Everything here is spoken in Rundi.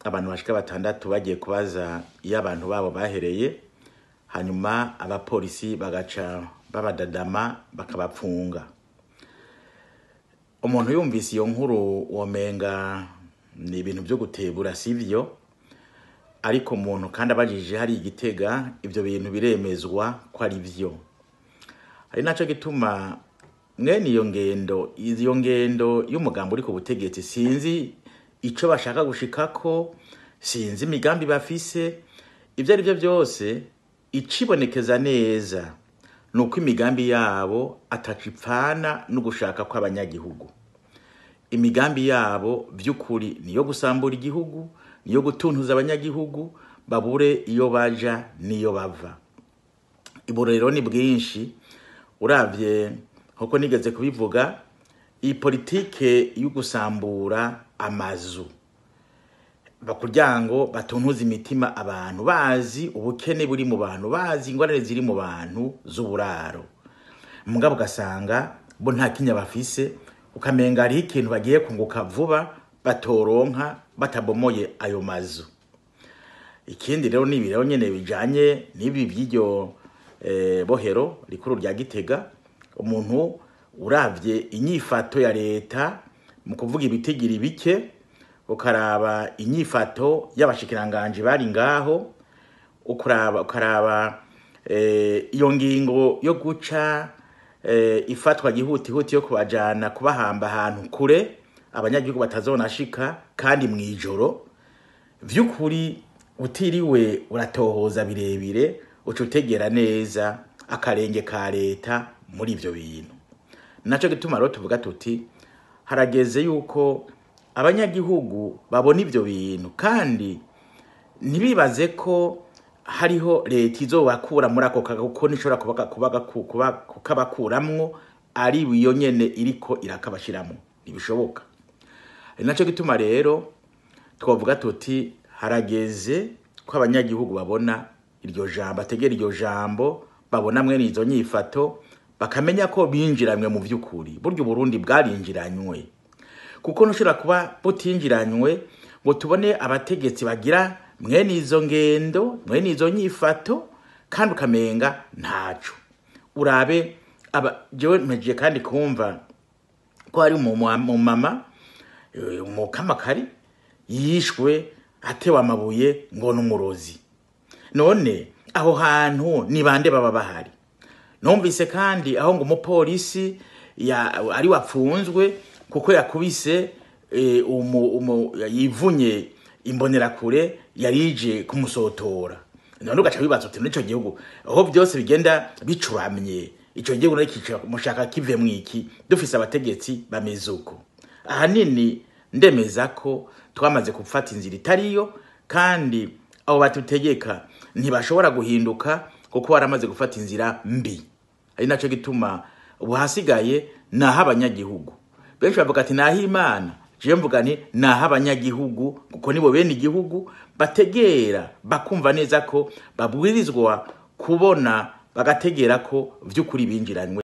abantu bashika 6 bagiye kubaza iyo abantu babo bahereye, hanyuma abapolisi bagaca babadadama bakabapfunga. Umuntu yumvise iyo nkuru womenga ni ibintu byo gutebura, sivyo? Ariko umuntu kandi abajije hari igitega, ivyo bintu biremezwa ko ari vyo. Ari naco gituma mwene iyo ngendo, iyo ngendo y'umugambo uri ku butegetsi, sinzi ico bashaka gushikako, sinzi imigambi bafise. Ivyo ari vyo byose, icibonekeza neza nuko imigambi yabo atacipfana no gushaka kw'abanyagihugu. Imigambi yabo vy'ukuri niyo gusambura igihugu, niyo gutuntuza abanyagihugu babure iyo baja niyo bava. Iborero ni bwinshi. Uravye nkuko nigeze kubivuga, iyi politike yo gusambura amazu bakuryango batuntuza imitima abantu, bazi ubukene buri mu bantu, bazi ingorane ziri mu bantu z'uburaro, mugabo ugasanga bo nta kinya bafise, ukamenga hari ikintu bagiye kunguka vuba batoronka batabomoye ayo mazu. Ikindi rero ni ibirero nyene bijanye n'ibi by'iryo bohero rikuru rya Gitega. Umuntu uravye inyifato ya leta mu kuvuga ibitigiri bike, ukaraba inyifato y'abashikiranganje bari ngaho, ukaraba iyo ngingo yo guca ifatwa gihutihuti yo kubajana kubahamba ahantu kure abanyagihugu batazonashika kandi mwijoro, vy'ukuri utiriwe uratohoza birebire uca utegera neza akarenge ka leta muri ivyo bintu. Naco gituma rero tuvuga tuti harageze yuko abanyagihugu babona ivyo bintu, kandi ntibibaze ko hariho leta izobakura muri ako kaga, kuko nishobora kukabakuramwo ari iyo nyene iriko irakabashiramwo, ntibishoboka. Ari naco gituma rero twavuga tuti harageze ko abanyagihugu babona iryo jambo, bategera iryo jambo, babona mwene izo nyifato, bakamenya ko binjiranywe mu vy'ukuri. Burya Uburundi bwarinjiranywe, kuko ntushobora kuba butinjiranywe ngo tubone abategetsi bagira mwene izo ngendo, mwene izo nyifato, kandi ukamenga ntaco. Urabe aba jewe mpejeje kandi kumva ko hari umumama umukamakari yishwe atewe amabuye ngo n'umurozi. None aho hantu ni bande baba bahari? Numvise kandi aho ngo umupolisi ari wapfunzwe kuko yakubise yivunye imbonerakure yarije kumusotora. None ugaca wibaza uti nico gihugu aho byose bigenda bicuramye, ico gihugu nari mushaka kive mwiki dufise abategetsi bameze uko? Ahanini ndemeza ko twamaze gufata inzira itariyo, kandi abo batutegeka ntibashobora guhinduka kuko baramaze gufata inzira mbi. Ari naco gituma ubu hasigaye naho abanyagihugu benshi bavuga ati naho Imana, jewe mvuga nti naho abanyagihugu, kuko nibo bene igihugu bategera bakumva neza ko babwirizwa kubona, bagategera ko vy'ukuri binjiranywe.